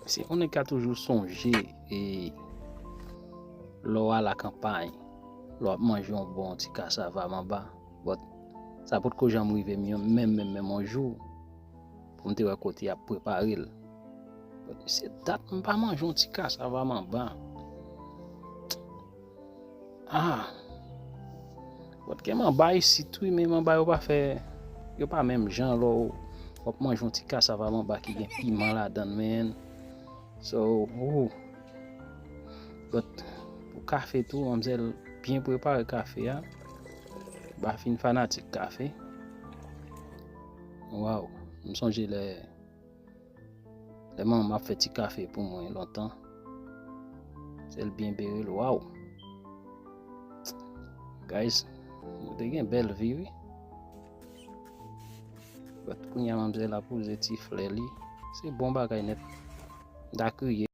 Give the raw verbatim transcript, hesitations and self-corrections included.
Se yon nèg ka toujou sonje e lè w al akanpay, lè w ap manje yon bon ti kasava manba. But sa potko janm rive m yon menm menm menm yon jou pou m te wè kote y ap prepare l. But se dat m pa manje yon ti kasava manba. Ah. But gen manba isit wi, men manba yo pa fè, yo pa menm jan lè w ap manje yon ti kasava manba ki gen piman ladan l, man. So, ooh. But pou kafe tou, manmzèl byen prepare kafe a. Ba fin fanatik kafe. Waw, m sonje lè lè manman m ap fè ti kafe pou mwen lontan. Sèl byen bere l, waw. Guys, nou te gen bèl vi wi. But kounye a manmzèl la poze ti flè li. Se bon bagay nèt. M ta kriye.